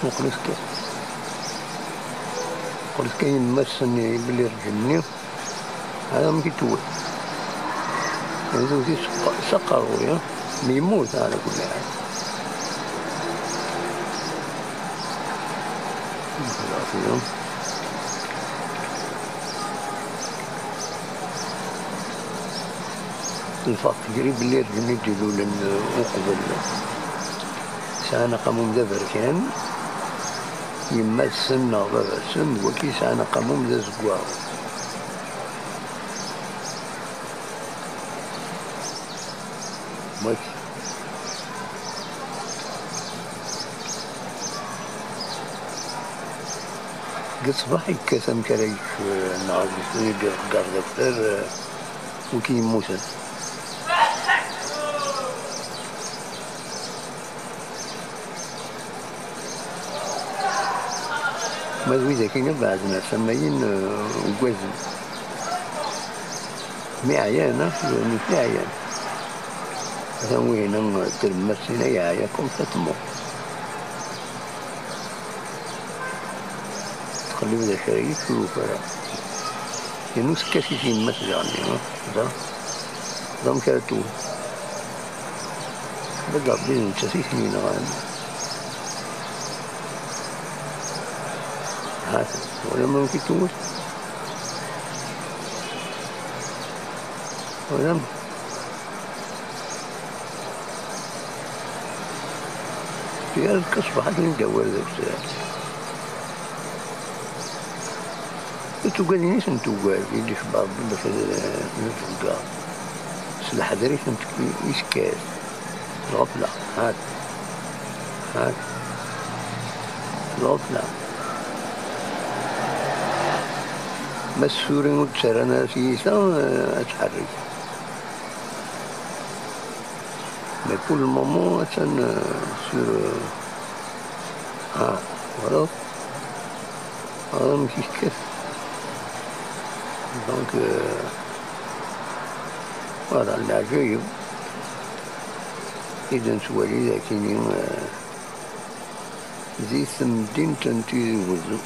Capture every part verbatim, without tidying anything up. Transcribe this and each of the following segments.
Muqlet kan. Muqlet kan yemma-s-nni belli rǧel-nni. Hada amek i tewwet. Hada tewwet-it s aq-, s aqerruy, ha? Mi yemmut, ala kulli ḥal. Lfeɣ tegri belli rǧel i d-ilulen, uh, uqbel sɛan aqamum d aberkan, yemma-tsen neɣ baba-tsen, d wagi sɛan aqamum d azeggaɣ. Wagi. Deg ṣṣbeḥ yekkat amek ara yečč, uh, neɣ deg, deg, deg, deg, uh, wi k-yemmuten. Ma d widak-ina beɛden ɣef tama-in, uh, ugaden. Mi ɛyan, ah, nutni ɛyan. Atan wihin, uh, tlemmast-ina yeɛya complètement. Teqleb d acu ara yečč, ur yufi ara. Yernu tekkat-it yemma-s daɣen, ha? Da, da amek ara tewwet. D Ṛebbi d nettat i ten-yenɣan. Ha-t, twalam amek i tewwet? Twalam? Yal ṣṣbeḥ ad ten-id-awal d awsar. I tuggadin i tent-tuggad, i d-icebba Ṛebbi bac ad, ad tent-tḍegger. S leḥder i tent-, i tekkat. Lɣefla, ha-t. Ha-t. Lɣefla. Ma s tura ur d-ttarran ara tiyita, eh, ad tḥerrek. Mais pour le moment, attan, euh, sur, euh, ah, voilà. Voilà amek yekkat. Donc, euh, voilà, leɛǧayeb i d-nettwali dagi-ni, euh, di temdint n Tizi Wezzu.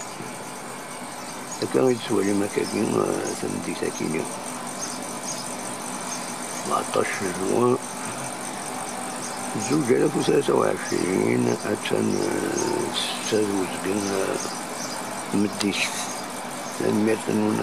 Akka i tettwalim akkagi, eh, tameddit-agi-nni. Tmeɛṭac juin, zuǧ alaf u tlata u ɛecrin, attan, eh, setta d uzgen, eh, meddit. Tanemmirt-nwen